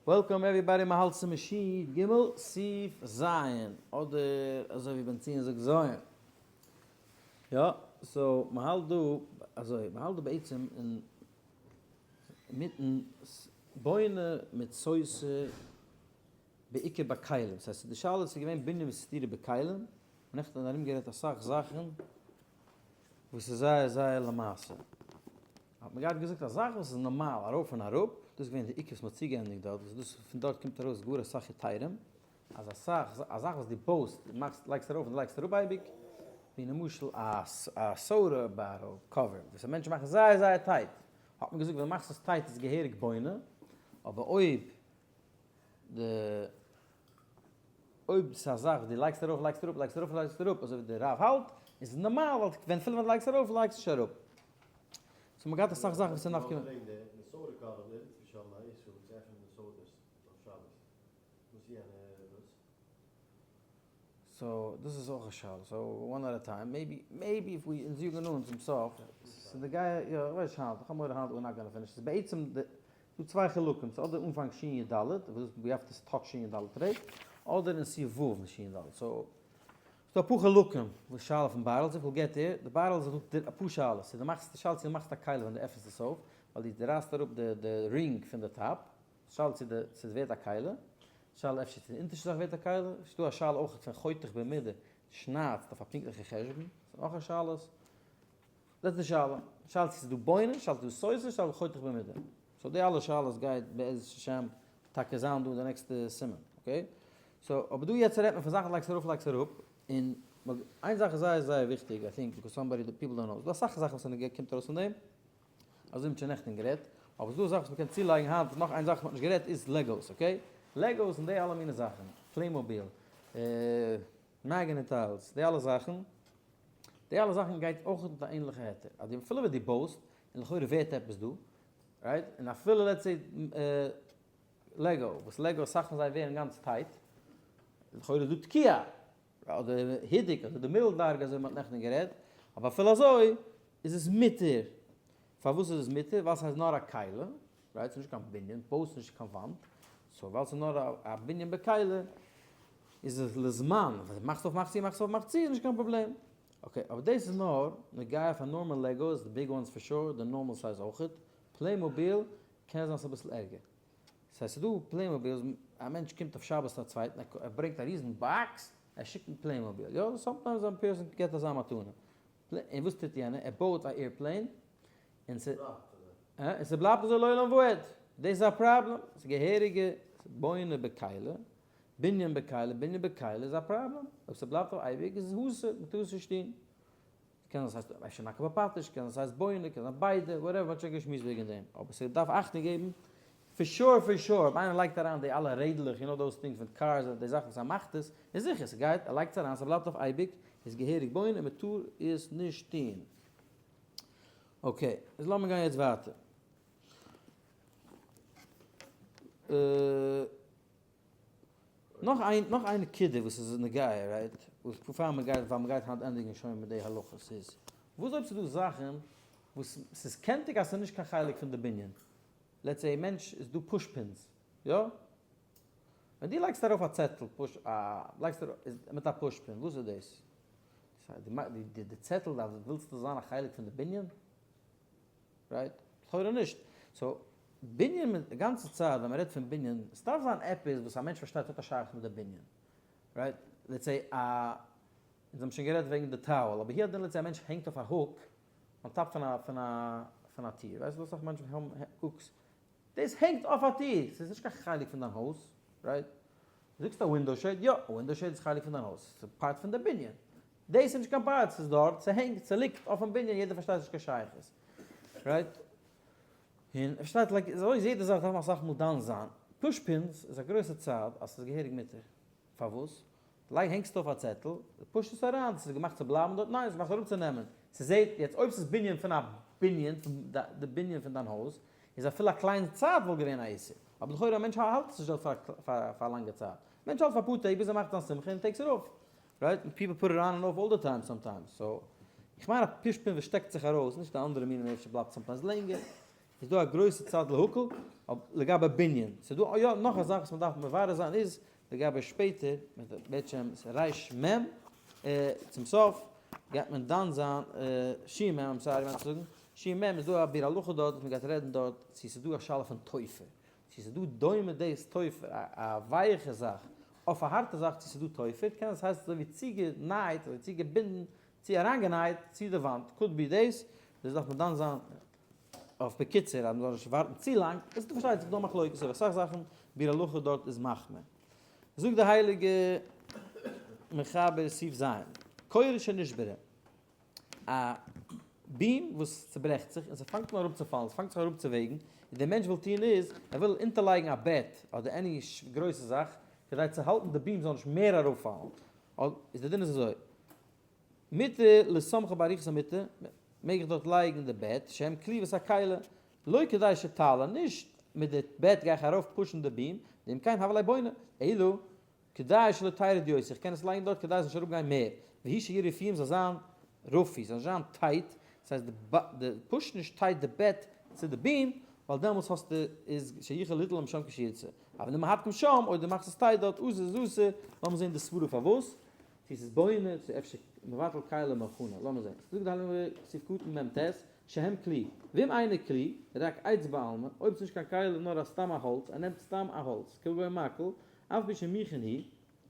Welcome everybody מ'האלט צום שי ג סעיף ז' אדער אזוי ווי בנציון זאגט זיין. יא, so מ'האלט דא אזוי, מ'האלט דא בעצם אין מיטן בונה מיט סותר בעיקר ביי כלים, ס'הייסט די שאלה איז געווען בנין וסתירה בכלים, נעכטן האט ארום גערעדט אסאך זאכן וואס איז זייער זייער למעשה. האט מען געהאט געזאגט א זאך וואס איז נארמאל ארויף און אראפ, דאס איז געווען די עיקר וואס מען האט צוגעענדיגט דארט, וואס דאס פון דארט קומט ארויס גאר אסאך היתרים, אז אסאך א זאך וואס דו בויסט, דו מאכסט לייגסט ארויף און דו לייגסט אראפ אייביג, ווי למשל א א soda bottle cover, וואס מענטשן מאכן זייער זייער tight, האט מען געזאגט ווען דו מאכסט עס tight איז געהעריג בונה, אבער אויב די אויב ס'איז א זאך וואס דו לייגסט ארויף לייגסט אראפ לייגסט ארויף לייגסט אראפ אזוי ווי די רב האלט, איז עס נארמאל ווייל ווען אפילו ווען דו לייגסט ארויף לייגסט נישט אראפ. so מ'האט געהאט אסאך זאכן וואס איז נפקא so דאס איז אויך א שאלה, so one at a time, maybe maybe if we אונז יאגן אן צום סוף, ס'איז די גיי יא איך ווייס נישט היינט, איך האב מורא היינט we're not gonna finish, ס'איז בעצם די דא צוויי חלקים, ס'איז אדער אנפאנג שין י ד, וואס we have to touch שין י ד טרעט, אדער אין סי' ו' אין שין י ד, so ס'דא אפאר חלקים, וואס שאלה פון barrels, וויפיל געט ער, די barrels איז דא אפאר שאלות, צו די מאכסט די שאלה צו די מאכסט א כלי ווען די עפענסט עס אויף, ווייל די רייסט אראפ די די ring פון די top, שאלה צו די צו עס ווערט א כלי, שאלה אפשר צו די אונטערשטע זאך ווערט א כלי, ס'דא א שאלה אויך פון חותך במידה, שניידסט אויף א פונקטליכע חשבון, ס'איז נאך א שאלות. דאס איז די שאלה. שאלה צו ס'איז דא בונה, שאלה צו ס'איז דא סותר, שאלה חותך במידה. so די אלע שאלות גייט בעזרת השם טאקע זיין דא אין די נעקסטע סימן. Okay? So אבער דא יעצט רעדט מען פון זאכן לייגסט ארויף לייגסט אראפ, און איין זאך איז זייער זייער וויכטיג, I think because somebody the people don't know, ס'דא אסאך זאכן וואס קומט ארויס פון דעם, אזוי האט מען שוין נעכטן גערעדט, אבער ס'דא א זאך וואס מ'קען צולייגן היינט, נאך איין זאך וואס מ'האט נישט גערעדט איז Legos, okay? Legos און די אלע מיני זאכן, Playmobil, magnet tiles, די אלע זאכן, די אלע זאכן גייט אויך מיט א ענליכע היתר, אז אפילו ווען דו בויסט, און לכאורה ווערט עפעס דא, right? און אפילו let's say Lego, וואס Lego אסאך פון זיי ווערן גאנץ tight, לכאורה איז דא תקיעה, אדער הידוק, אדער די מידל דרגה אזוי ווי מ'האט נעכטן גערעדט, אבער אפילו אזוי איז עס מותר. פארוואס איז עס מותר? ווייל ס'איז נאר א כלי, right? ס'איז נישט קיין בנין, בויסט נישט קיין וואנט, so ווייל ס'איז נאר א בנין בכלי איז עס לזמן, מאכסט אויף מאכסט צו, מאכסט אויף מאכסט צו איז נישט קיין פראבלעם. Okay, אבער דאס איז נאר נוגע פאר נארמאל Legos, די big ones for sure, די נארמאל size אויכעט, Playmobil קען זיין ס'איז אביסל ערגער. ס'הייסט ס'איז דא Playmobilס, א מענטש קומט אויף שבת צו א צווייטן, ער ברענגט א ריזן box, ער שיקט מיט Playmobil, יא, sometimes א person געט אזא מתנה. און וואס טוט יענער? ער בויט א airplane, און ס'בלייבט אזוי לעולם ועד. דאס איז א פראבלעם, ס'איז געהעריגע בונה בכלי, בנין בכלי, בנין בכלי איז א פראבלעם, אויב ס'בלייבט אויף אייביג איז עס אסור, מ'טאר עס נישט טון. קען זיין ס'הייסט אפשר נקב בפטיש, קען זיין ס'הייסט בונה, קען זיין ביידע, whatever, מ'האט שוין געשמועסט וועגן דעם, אבער ס'דארף אכטונג געבן, for sure for sure, אויב איינער לייגט אריין די אלע רעדלעך, you know those things מיט cars, די זאכן וואס ער מאכט עס, איז זיכער ס'גייט, ער לייגט עס אריין, ס'בלייבט אויף אייביג, איז געהעריג בונה און מ'טאר עס נישט טון. Okay, איז לאמיר גיין יעצט ווייטער. נאך איין נאך איין נקודה וואס איז נוגע right, וואס פאר מען גייט ווייל מען גייט היינט ענדיגן שוין מיט די הלכות איז, וואס אויב ס'איז דא זאכן וואס ס'איז קענטיג אז ס'איז נישט קיין חלק פון די בנין, let's say מענטש איז דא push pins, יא? ווען דו לייגסט ארויף א צעטל push א לייגסט ארויף מיט א push pin וואס איז דאס? די צעטל דארף ווילסטו זיין א חלק פון די בנין? Right? לכאורה נישט. So, בנין מיט די גאנצע צייט ווען מ'רעדט פון בנין, עס דארף זיין עפעס וואס א מענטש פארשטייט האט א שייכות מיט די בנין. Right? Let's say א, אונז האבן שוין גערעדט וועגן די towel, אבער here then let's say א מענטש הענגט אויף א hook on top פון א פון א פון א טיר, ווייסט וואס אסאך מענטשן האבן hooks, דאס הענגט אויף א טיר, ס'איז נישט קיין חלק פון דיין הויז, right? זאגסט א window shade, יא, א window shade איז חלק פון דיין הויז, ס'איז part פון די בנין. דאס איז נישט קיין part, ס'איז דארט, ס'הענגט, ס'ליגט אויפן בנין, יעדער פארשטייט ס'נישט קיין שייכות. Right? און פארשטייט like אזוי איז יעדע זאך דארף מען אסאך מאל דן זיין. Push pins איז א גרויסע צד אז ס'איז געהעריג מותר. פארוואס? לייג הענגסטו אויף א צעטל, push עס אריין, ס'איז געמאכט צו בלייבן דארט? ניין, ס'איז געמאכט אראפצונעמען. ס'זעט, יעצט אויב ס'איז בנין פון א בנין, פון די בנין פון דיין הויז, איז אפילו א קליינע צייט וואלט געווען א איסור. אבער לכאורה א מענטש האלט עס נישט דארט פאר א לאנגע צייט. מענטש האלט פאר אפאר טעג ביז ער מאכט זיין שמחה און takes it off. Right? People put it on and off all the time sometimes. So, איך מיין א push pin וואס שטעקט זיך ארויס, נישט די אנדערע מינים אפשר בלייבט sometimes לענגער. איז דא א גרויסע צד להקל, לגבי בנין, ס'איז דא יא נאך א זאך וואס מ'דארף מברר זיין איז לגבי שפעטער, בעצם ריש מ, צום סוף גייט מען דן זיין ש מ, I'm sorry מיין צו זאגן, ש מ איז דא א ביאור הלכה דארט וואס מ'גייט רעדן דארט צו ס'איז דא א שאלה פון תופר, צו ס'איז דא דומה דאס תופר א ווייעכע זאך אויף א הארטע זאך צו ס'איז דא תופר, קען עס הייסן אזוי ווי צוגענייט אזוי צוגעבינדן צו אריינגענייט צו די וואנט, could be דאס, דאס דארף מען דן זיין אויף בקיצור אז מ'זאל נישט ווארטן צו לאנג, עס איז פארשטייט זיך דא מחלוקת אויף אסאך זאכן, ביאור הלכה דארט איז מחמיר. זאגט די הייליגע מחבר סעיף ז', קורה שנשברה, א beam וואס צוברעכט זיך און ס'פאנגט אן אראפצופאלן, ס'פאנגט זיך אראפצואוועגן, און דער מענטש וויל טון איז, ער וויל אונטערלייגן א בעט אדער any גרויסע זאך כדי צו האלטן די beam זאל נישט מער אראפפאלן, איז די דין איז אזוי, מותר לסמכה באריכות המיטה, מעג איך דארט לייגן די בעט, שהם כלי ואת הכלי, לא כדי שתעלה, נישט מיט די בעט גיי איך ארויף push ן די beam, ואם כן הוה ליה בונה, אלא כדי שלא תרד יותר, איך קען עס לייגן דארט כדי עס זאל נישט אראפ גיין מער, והוא שיהיו רפויים זאל זיין רפוי, זאל נישט זיין tight, דאס הייסט די push נישט tight די בעט צו די beam, ווייל דעמאלטס האסטו איז שיוכל ליטול משם כשירצה, אבל אם מהדקן שם, אויב דו מאכסט עס tight דארט, אסור איז אסור, לאמיר זען די סברה פארוואס. צו ס'איז בונה, צו אפשר מבטל כלי מוכנה, לאמיר זען. זאגט די הייליגע סעיף קטן מ ט, שהם כלי, ואם אינו כלי, רק עץ בעלמא, אויב ס'נישט קיין כלי נאר א סתם א האלץ, ער נעמט סתם א האלץ, כגון מקל, אף פי שמוכן הוא,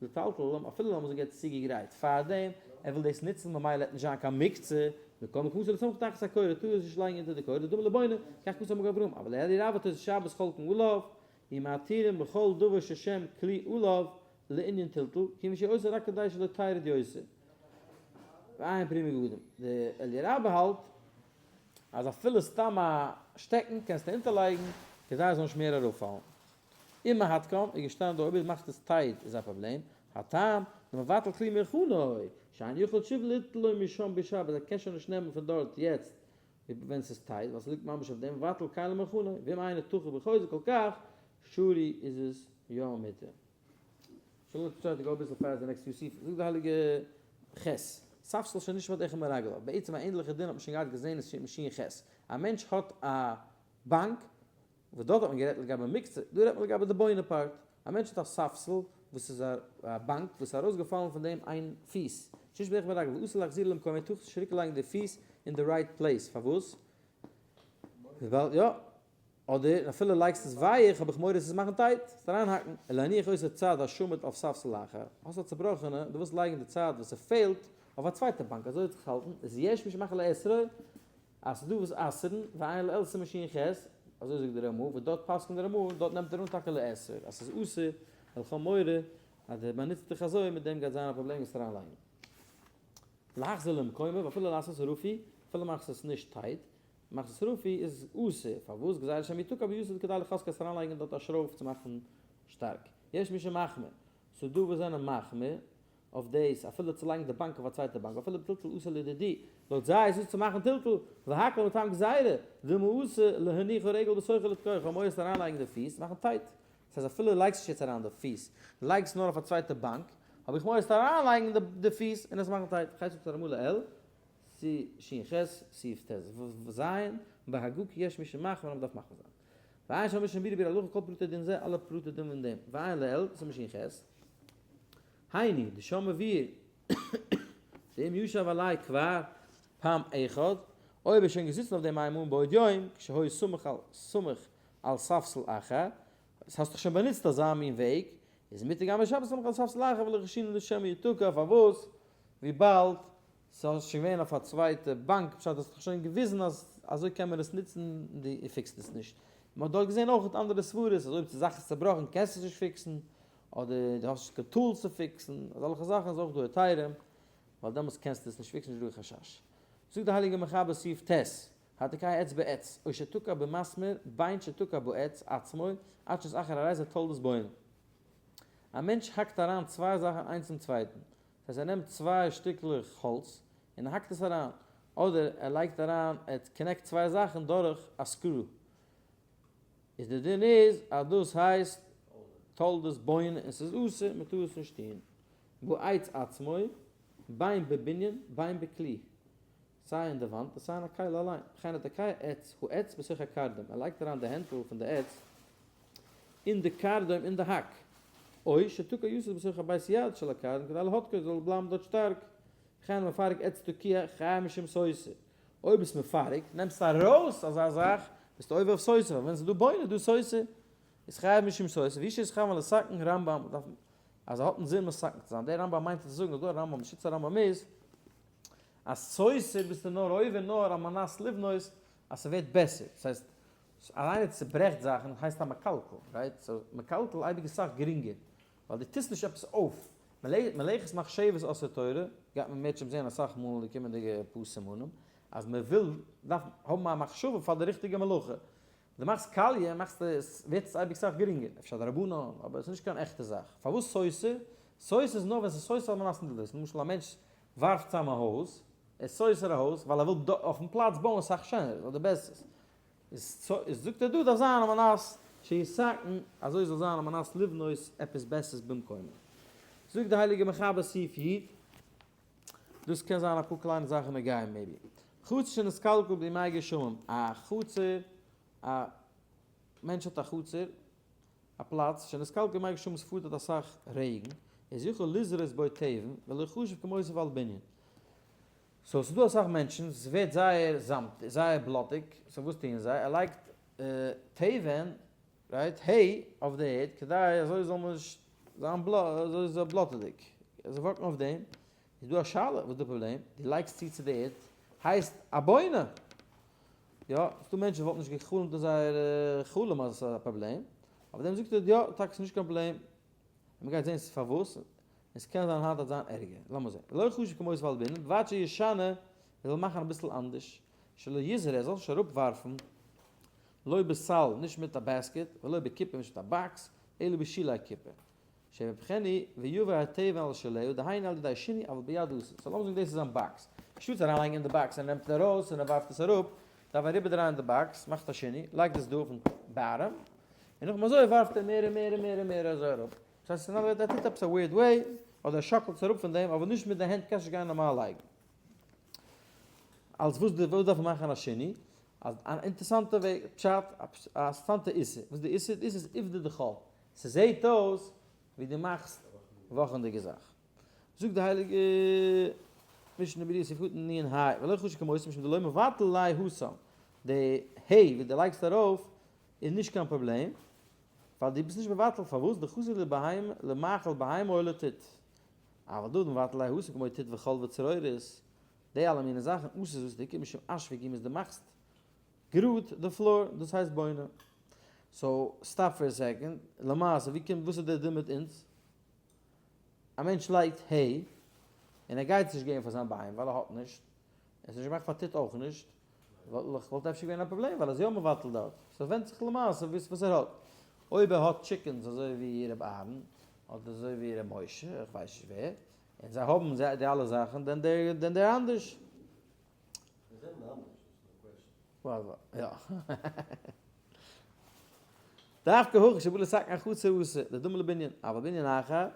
לטלטלם, אפילו לאמיר זאגן ער האט עס צוגעגרייט פארדעם, ער וויל דאס נוצן ממילא וועט נישט זיין קיין מוקצה, מכל מקום אסור לסמוך תחת הקורה, טאר עס נישט לייגן אונטער די קורה, דדומה לבונה, כך כתב המגן אברהם, אבל אלי רבה תוס' שבת חולקין עליו, ומתירים בכל דבר ששם כלי עליו, לענין טלטול, כיוון שעושה רק כדי שלא תרד יותר. ועיין פרי מגדים. די אלי' רבה האלט אז אפילו סתם א שטעקן קענסטו אונטערלייגן כדי עס זאל נישט מער אראפפאלן. אם מהדקן איז געשטאנען דא אויב ער מאכט עס tight איז א פראבלעם, הטעם, דמבטל כלי מהיכנו, שאין יכול שוב ליטלו משם בשבת, ער קען שוין נישט נעמען פון דארט יעצט ווען ס'איז tight ווייל ס'ליגט ממש אויף דעם מבטל כלי מהיכנו, ואם אינו תחוב וחוזק כל כך, שרי איז עס יא מותר. שוין let's try to go אביסל fast די next few סעיפים. זאגט די הייליגע ח. ספסל שנשמט אחד מרגליו. בעצם א ענדליכע דין האט מען שוין געהאט געזען אין שין ח. א מענטש האט א באנק, וואס דארט האט מען גערעדט לגבי מוקצה, דא רעדט מען לגבי די בונה part. א מענטש האט א ספסל וואס איז א באנק וואס איז ארויסגעפאלן פון דעם איין פיס. שנשמט אחד מרגליו, אסור להחזירו למקומו, ער טאר נישט צוריקלייגן די פיס אין די right place. פארוואס? וויבאלד יא. אדער אפילו לייגסט עס ווייעך האב איך מורא עס מאכן tight, עס אריינהאקן, ולהניח אותו צד השמוט אויף ספסל אחר, האסט א צובראכענע, דו ווילסט לייגן די צד וואס ס'פעלט אויף א צווייטע באנק אזוי וועט זיך האלטן, איז יש מי שמחמיר לאוסרו, אז ס'דא וואס אסר'ן, ועיין לעיל סימן שין ח, אזוי זאגט די רמ א, וואס דארט פסק'נט די רמ א, דארט נעמט ער אן טאקע לאסור, אז ס'איז אסור, ווייל כ'האב מורא אז די באנוצט דיך אזוי מיט דעם גייט זיין א פראבלעם עס אריינלייגן. להחזיר למקומו ואפילו לעשות רפוי, אפילו מאכסט עס נישט tight, מאכסט רפוי איז אסור, פארוואס גזירה שמא יתקע ביתד כדי לחזקו עס אריינלייגן דארט א שרויף צו מאכן שטארק, יש מי שמחמיר, ס'איז דא וואס זענען מחמיר אויף דאס אפילו צו לייגן די באנק אויף א צווייטע באנק אפילו בטלטול אסור לדידי, לויט זיי איז אסור צו מאכן טלטול, והכל מטעם גזירה, דילמא אתי להנוח הרגל בתוכו לתקוע, כ'האב מורא עס אריינלייגן די פיס, מאכן tight, דאס הייסט אפילו לייגסט נישט יעצט אריין די פיס, לייגסט נאר אויף א צווייטע באנק, האב איך מורא עס אריינלייגן די פיס און עס מאכן tight, כ'הייס אפ צו רמ א לעיל. ס ש ח, סעיף ט ו ז, בהגה כי יש מי שמחמיר אז מ'דארף מחמיר זיין. ועיין שם משנה ברורה ביאור הלכה כל פרטי דין זה, אלע פרטי דין אין דעם. ועיין לעיל, סימן ש ח. היינו, דשם מבואר, דאם ישב עלי כבר פעם אחד, אויב איז שוין געזיצן אויף דעם איינמאל בעוד יום, כשהיה סמוך על סמוך על ספסל אחר, עס האסט דאך שוין באנוצט אזא מין וועג, איז מותר גם בשבת סמוך על ספסל אחר ולא חיישינן דשמא יתקע, פארוואס? וויבאלד ס'איז שוין געווען אויף א צווייטע באנק, פשט האסט דאך שוין געוויזן אז אזוי קען מען עס נוצן און דו fix ט עס נישט. מען האט דארט געזען אויך אנדערע סברות אז אויב די זאך איז צובראכן קענסטו עס נישט fix ן, אדער דו האסט נישט קיין tools צו fix ן, אזעלכע זאכן איז אויך דא היתרים, ווייל דעמאלטס קענסטו עס נישט fix ן, נישט דא קיין חשש. זאגט די הייליגע מחבר סעיף ט', התוקע עץ בעץ, או שתקע במסמר, בין שתקע בעץ עצמו, עד שנתאחר הרי זה תולדת בונה. א מענטש האקט אריין צוויי זאכן איינס צום צווייטן, דאס הייסט ער נעמט צוויי שטיקלעך האלץ און ער האקט עס אריין, אדער ער לייגט אריין, ער connect צוויי זאכן דורך א screw, איז די דין איז אז דאס הייסט תולדות בונה און ס'איז אסור, מ'טאר עס נישט טון, בעץ עצמו, בין בבנין בין בכלי, סיי אין די וואנט און סיי אין א כלי אליין, וכן התוקע עץ העץ בתוך הקרדום, ער לייגט אריין די הענטל פון די עץ. אין די קרדום אין די האק. או שתקע יתד בתוך הבית יד של הקרדום כדי להדקו זאל בלייבן דארט שטארק. וכן המפרק עץ תקוע חייב משום סותר. אויב ביסט מפרק, נעמסט ארויס אזא זאך, ביסטו עובר אויף סותר, ווייל ווען ס'איז דא בונה איז דא סותר. איז חייב משום סותר, והוא שהתכוון לתקן רמב"ם, דארף אז ער האט אינזין מתקן צו זיין, דער רמב"ם מיינט צו זאגן אז דא א רמב"ם, די שיטת הרמב"ם איז אז סותר ביסטו נאר עובר נאר על מנת לבנות אז ס'ווערט בעסער, דאס הייסט אז איינער צוברעכט זאכן הייסט א מקלקל, right? So מקלקל אייביג איז סאך גרינגער, ווייל דו טוסט נישט עפעס אויף, מלאכת מחשבת עושה תורה, גייט מען מערטשעם זען אסאך מאל אין די קומענדיגע פאר סימנים, אז מען וויל דארף האבן א מחשבה פאר די ריכטיגע מלאכה, דו מאכסט קאליע מאכסטו עס ווערט עס אייביג סאך גרינגער, אפשר דרבנן, אבער עס איז נישט קיין עכטע זאך, פארוואס סותר? סותר איז נאר ווען ס'איז סותר על מנת נדבות, למשל א מענטש ווארפט צאם א הויז, ער איז סותר א הויז ווייל ער וויל אויפן פלאץ בויען סאך שענער אדער בעסערס, איז זאגט ער דא דארף זיין על מנת שיתקן, אזוי זאל זיין על מנת לבנות עפעס בעסערס במקומו. זאגט די הייליגע מחבר סעיף י', דאס קען זיין אפאר קליינע זאכן נוגע maybe. חצר שנתקלקל בימי גשמים, א חצר, א מענטש האט א חצר, א פלאץ, שנתקלקל בימי גשמים ס'פארט דארט אסאך רעגן, איז יכול לזרות בו תבן, ולא יחשב כמוסיף על בנין. So ס'דא אסאך מענטשן, ס'ווערט זייער זאמד, זייער בלאטיג, so וואס טוען זיי? ער לייגט תבן, right, hay, אויף די ערד, כדי אזוי זאל מען נישט זיין אזוי איז בלאטעדיג, זיי walk ן אויף דעם, איז דא א שאלה, וואס איז די פראבלעם? דו לייגסט צו צו די ערד, הייסט א בונה! יא, ס'דא מענטשן וואס וואלטן נישט גע'חלומ'ט אין זייער חלום אז עס איז א פראבלעם, אויף דעם זאגט ער יא, טאקע ס'איז נישט קיין פראבלעם, און מ'גייט זען פארוואס, און ס'קען זיין היינט וועט זיין ערגער, לאמיר זען, לא חשוב כמוסיף על בנין, ובלבד שישנה, ער זאל מאכן אביסל אנדערש, שלא יזרה, ער זאל נישט אראפווארפן, לא בסל, נישט מיט א basket, ולא בקופה, נישט מיט א box, אלא בשולי קופה. שיהפכנה ויבא התבן על שוליה, דהיינו על ידי שינוי אבל ביד אסור. So לאמיר זאגן דאס איז זיין box. אנשטאט אריינלייגן אין די box און ער נעמט עס ארויס און ער ווארפט עס אראפ, דארף ער אריבערדרייען די box, מאכט א שינוי, לייגט עס דא אויפן bottom, און נאכדעם אזוי ווארפט ער מער און מער און מער און מער אזוי אראפ. דאס הייסט אין אנדערע ווערטער ער טוט עפעס א weird way, אדער ער שאקלט עס אראפ פון דעם, אבער נישט מיט די הענט קענסט נישט גיין נארמאל לייגן. אלס וואס וואס דארף מען מאכן א שינוי? אז אן אינטערסאנטע וועג, פשט, א אינטערסאנטע איסור. וואס איז די איסור? די איסור איז עובדא דחול. ס'זעהט אויס ווי דו מאכסט וואכענדיגע זאך. זאגט די הייליגע משנה ברורה סעיף קטן נ ה, ולא חשוב כמוסיף משום דלא מבטל ליה התם, די hay וואס דו לייגסט ארויף איז נישט קיין פראבלעם, ווייל דו ביסט נישט מבטל, פארוואס? דחזי לבהמה למאכל בהמה או לטיט, אבל דא מבטל ליה התם כמו טיט וחול וצרורות, די אלע מיני זאכן אסור וואס די משום אש וגומא דו מאכסט גראד די floor, דאס הייסט בונה. So stop for a second, למעשה ווי קומט וואס איז דער דין מיט אונז? א מענטש לייגט hay און ער גייט עס נישט געבן פאר זיין בהמה ווייל ער האט נישט, עס איז נישט געמאכט פאר טיט אויך נישט, וואלט אפשר געווען א פראבלעם ווייל ער איז יא מבטל דארט, so ווענדט זיך למעשה וואס ער האט, אויב ער האט chickens אזוי ווי ר' אהרן אדער אזוי ווי ר' משה, איך ווייס נישט ווער, און זיי האבן די אלע זאכן, then they're אנדערש. זיי זענען אנדערש, דאס איז no question. יא. דווקא הכא שבא לתקן החצר אסור, דדמי לבנין, אבל בנין אחר,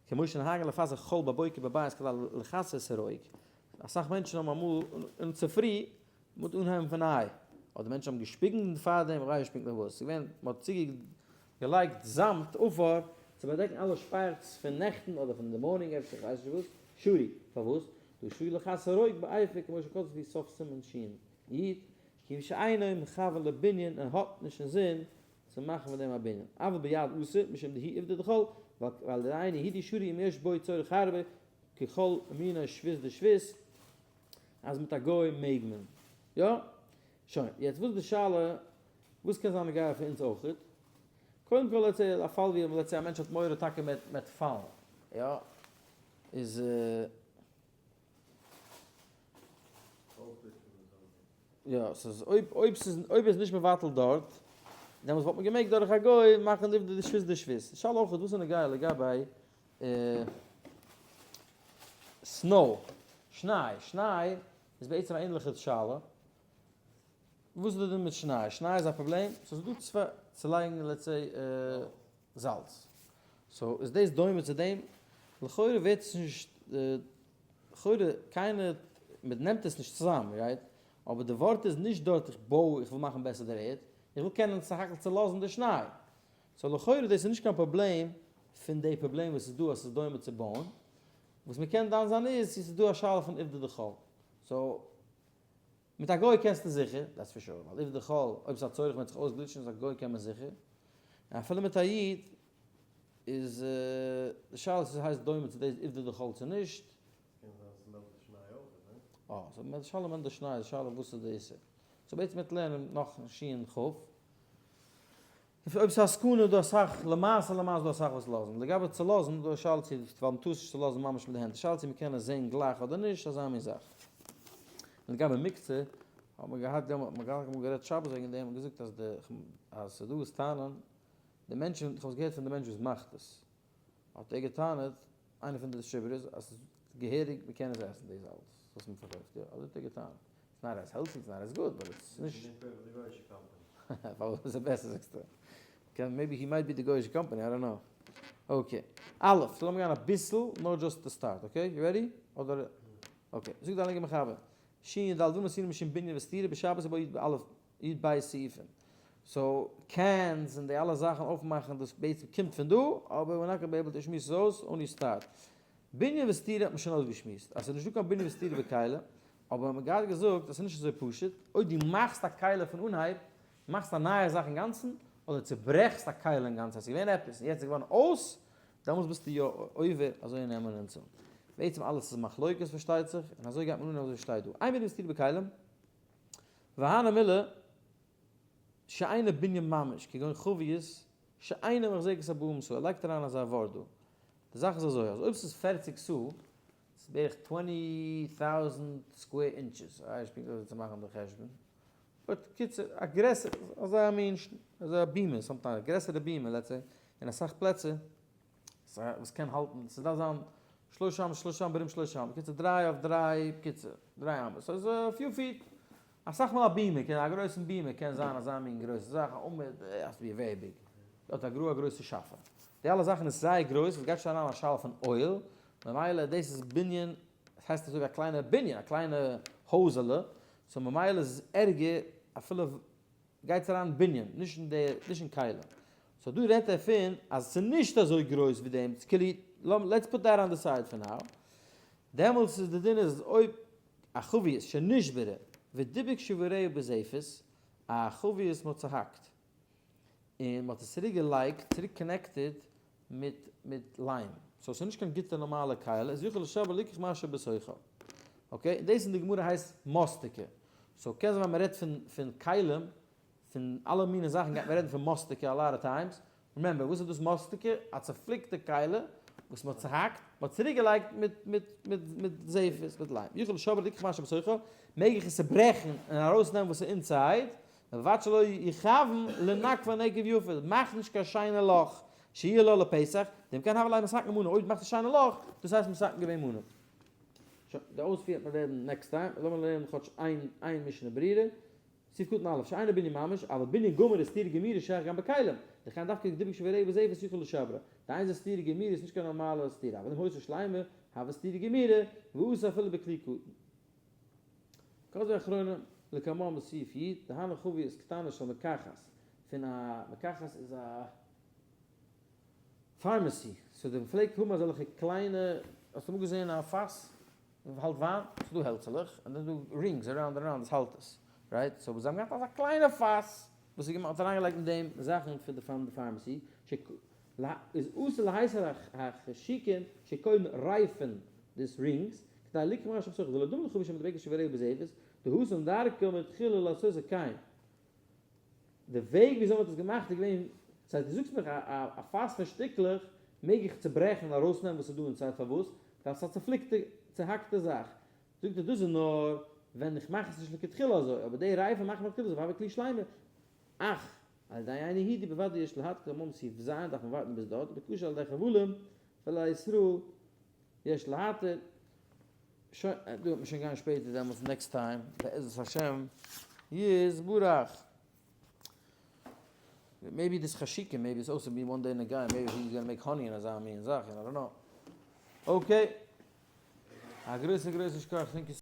כמו שנוהגין לפזר חול בבוקר בבית כדי לכסות את הרוק, אסאך מענטשן האבן אמאל אין צופרי מ'האט אנהייבן פון hay, אדער מענטשן האבן געשפיגן פארדעם, איך ווייס נישט פונקטליך וואס, ס'איז געווען מ'האט צוגעלייגט זאמד עפר צו באדעקן אלע שפייעכץ פון נעכטן אדער פון די morning אפשר, איך ווייס נישט וואס, שרי, פארוואס? דהא שרי לכסות הרוק באפר כמו שכתוב في סוף סימן שין י, כיוון שאינו מכוון לבנין ער האט נישט אינזין צו מאכן פון דעם א בנין, אבל ביד אסור משום דהיא עובדא דחול, ווייל דהיינו הוא דשרי אם יש בו צורך הרבה ככל מיני שבות דשבות, אז מיט א גוי מעג מען. יא? שוין, יעצט וואס איז די שאלה, וואס קען זיין נוגע פאר אונז אויכעט? קודם כל let's say א פאל ווי let's say א מענטש האט מורא טאקע מ'עט פאלן, יא? איז יא, ס'איז אויב אויב ס'איז אויב איז נישט מבטל דארט, דעמאלטס וואלט מען געמעגט דורך א גוי מאכן די שבות די שבות. שאלה אויך וואס איז נוגע לגבי snow, שניי, שניי איז בעצם א ענליכע שאלה, וואס איז די דין מיט שניי? שניי איז א פראבלעם? so ס'איז דא צוויי צו לייגן let's say זאלץ, so איז דאס דומה צו דעם? לכאורה ווערט עס נישט, לכאורה קיינער, מען נעמט עס נישט צוזאם, right? אבער די ווארט איז נישט דארט איך בוי, איך וויל מאכן בעסער דער ערד, איך וויל קענען סך הכל צולאזן די שניי. So לכאורה דאס איז נישט קיין פראבלעם פון די פראבלעם וואס איז דא אז ס'איז דומה צו בויען. וואס מ'קען דן זיין איז צו ס'איז דא א שאלה פון עובדא דחול. So מיט א גוי קענסטו זיכער, that's for sure, ווייל עובדא דחול, אויב ס'איז א צורך מ'וועט זיך אויסגליטשן איז א גוי קען מען זיכער. און אפילו מיט א איד איז די שאלה צו ס'הייסט דומה צו דאס עובדא דחול צו נישט. קען זיין ס' melt די שניי אויך, ניין? אה, so melt שאלה melt די שניי איז שאלה וואס איז די איסור. So בעצם מ'וועט לערנען נאך שין כ'. אויב ס'איז א סכנה איז דא אסאך, למעשה למעשה איז דא אסאך וואס לאזן. לגבי צולאזן איז דא א שאלה צו, ווייל מ'טאר עס נישט צולאזן ממש מיט די הענט. די שאלה צו מ'קען עס זען גלייך אדער נישט, אזא מין זאך. און לגבי מוקצה, האט מען געהאט דעמאלט, האט מען געהאט אמאל גערעדט שבת וועגן דעם, און געזאגט אז די, אז ס'איז דא וואס טענה'ן, די מענטשן, איך האב עס געהערט פון די מענטש וואס מאכט עס, האט ער געטענה'ט, איינער פון די distributors, אז ס'איז געהעריג, מ'קען עס עסן דאס אלעס וואס מ'פארקויפט, יא, אזוי האט ער געטענה'ט. It's not as healthy, it's not as good, but it's נישט. פארוואס איז ער בעסער זאגסטו? קען maybe he might be די גוי'אישע קאמפאני, I don't know. Okay. א', so לאמיר גיין אביסל, נאר just to start, okay? You ready? אדער, okay. זאגט די הייליגע מחבר, שין י ד ומה עשינו משום בנין וסתירה בשבת ובו י א י ב סעיפים. So, cans און די אלע זאכן אויפמאכן דאס בעצם קומט פון דא, אבער we're not gonna be able to שמועס עס אויס, only start. בנין וסתירה האט מען שוין אויסגעשמועסט, אז ס'איז נישטא קיין בנין וסתירה בכלי, אבער מען האט געהאט געזאגט אז ס'איז נישט אזוי פשוט, אויב דו מאכסט א כלי פון אנהייב, מאכסט א נייע זאך אינגאנצן, אדער צוברעכסט א כלי אינגאנצן, אז ס'איז געווען עפעס און יעצט איז געווארן אויס, דעמאלטס ביסטו יא עובר, אזוי נעמען אונז אן. בעצם אלעס איז מחלוקת פארשטייט זיך, און אזוי גייט מען אן אזוי שטייט דא. אין בנין וסתירה בכלים, והני מילי שאינו בנין ממש, כגון חבית שאינה מחזקת ארבעים סאה, ער לייגט אריין אזא ווארט דא. די זאך איז אזוי, אז אויב ס'איז פערציג סאה, ס'איז בערך twenty thousand square inches, איך ווייס נישט פונקט וויאזוי צו מאכן די חשבון, but קיצור, א גרעסער, אזא מין, אזא בימה, sometimes, א גרעסערע בימה, let's say, אין אסאך פלעצער, וואס קען האלטן, ס'דארף זיין שלושה אמה שלושה אמה ברום שלושה אמה, בקיצור דריי אויף דריי, בקיצור, דריי אמות, סאיז א few feet, אסאך מאל א בימה, קען א גרויסן בימה קען זיין אזא מין גרויסע זאך, א עמוד, has to be very big, האט א גרא א גרויסע שאפע, די אלע זאכן איז זייער גרויס, עס גייט שוין אריין א שאלה פון אוהל, ממילא דאס איז בנין, עס הייסט אזוי ווי א קליינע בנין, א קליינע הויזעלע, so ממילא איז עס ערגער אפילו גייט עס אריין בנין, נישט אין די, נישט אין כלים. So דא רעדט ער פון אז עס איז נישט אזוי גרויס ווי דעם, כאילו, let's put that on the side for now. דעמאלטס איז די דין איז אויב א חבית שנשברה ודיבק שבריה בזפת, א חבית מ'האט צוהאקט און מ'האט עס צוריק געלייגט, צוריק connected מיט מיט ליים, so ס'איז נישט קיין גוטע נארמאלע כלי, איז יכול לשברה ליקח מה שבתוכה. Okay, און דאס אין די גמרא הייסט מסטקא. So קען זיין ווען מ'רעדט פון פון כלים, פון אלע מיני זאכן גייט מען רעדן פון מסטקא a lot of times. Remember, וואס איז דאס מסטקא? א צופליקטע כלי וואס מ'האט צוהאקט, מ'האט צוריק געלייגט מיט מיט מיט מיט זפת, מיט ליים. יכול לשברה ליקח מה שבתוכה, מעג איך עס צוברעכן און ארויסנעמען וואס איז inside, ובלבד שלא יכוון לנקבה נקב יפה, מאך נישט קיין שיינע לאך, שיהיה לה לפתח, דאם כן הוה ליה מתקן מנא, אויב דו מאכסט א שיינע לאך, דאס הייסט מתקן געווען מנא. שוין, די אויספיר וועט מען רעדן next time, לאמיר לערנען כאטש איין איין משנה ברורה, סעיף קטן א', שאינו בנין ממש, אבל בנין גמור איז סתירה גמורה שייך גם בכלים, דכן דווקא דיבוק שבריה בזפת יכול לשברה, די איינס איז סתירה גמורה איז נישט קיין נארמאלע סתירה, אבל אם היתה שלימה, הוה סתירה גמורה, ואסור אפילו בכלי קטן. כזו אחרונה לקמן בסעיף י, דהיינו חבית קטנה של מרקחת, פון א מרקחת איז א pharmacy, so די מ'פלעגט האבן אזעלכע קליינע, האסט אמאל געזען א פאס וואס האלט וויין? ס'איז דא העלצעלעך און דאן איז דא rings around און around וואס האלט עס, right? So זיי האבן געהאט אזא קליינע פאס וואס איז געמאכט, מ'האט אריינגעלייגט אין דעם זאכן פון די פון די pharmacy, איז אסור להסיר החשיקין שקודם רייפען this rings, כדי ליקח מה שבתוכה, דלא דומה לחבית שמדבקת שבריה בזפת, דהתם דרכו מתחילה לעשות כן. די וועג וויאזוי מ'האט עס געמאכט איז געווען, ס'הייסט דו זאגסט מיך א פאס פון שטיקלעך מעג איך צוברעכן און ארויסנעמען וואס איז דא inside פארוואס? ווייל ס'איז א צופליקטע צוהאקטע זאך. זאגט ער דאס איז נאר ווען איך מאך עס נישט לכתחילה אזוי, אבער די רייפע מאכט מען לכתחילה אזוי והוי כלי שלימה. אך על ידי עיני הידי בוודאי יש להתקין המון סעיף ז' דארף מען ווארטן ביז דארט, ובקשה על ידי חבלים ועל ישראל יש להתיר. שוין, דא וועט מען שוין גיין שפעטער דעמאלטס next time, בעזרת השם יתברך. Maybe דאס חשיקה, maybe it's also be one day נוגע, maybe he is gonna make honey אין אזא מין זאך, I don't know. Okay. א גרויסן גרויסן שכוח, thank you.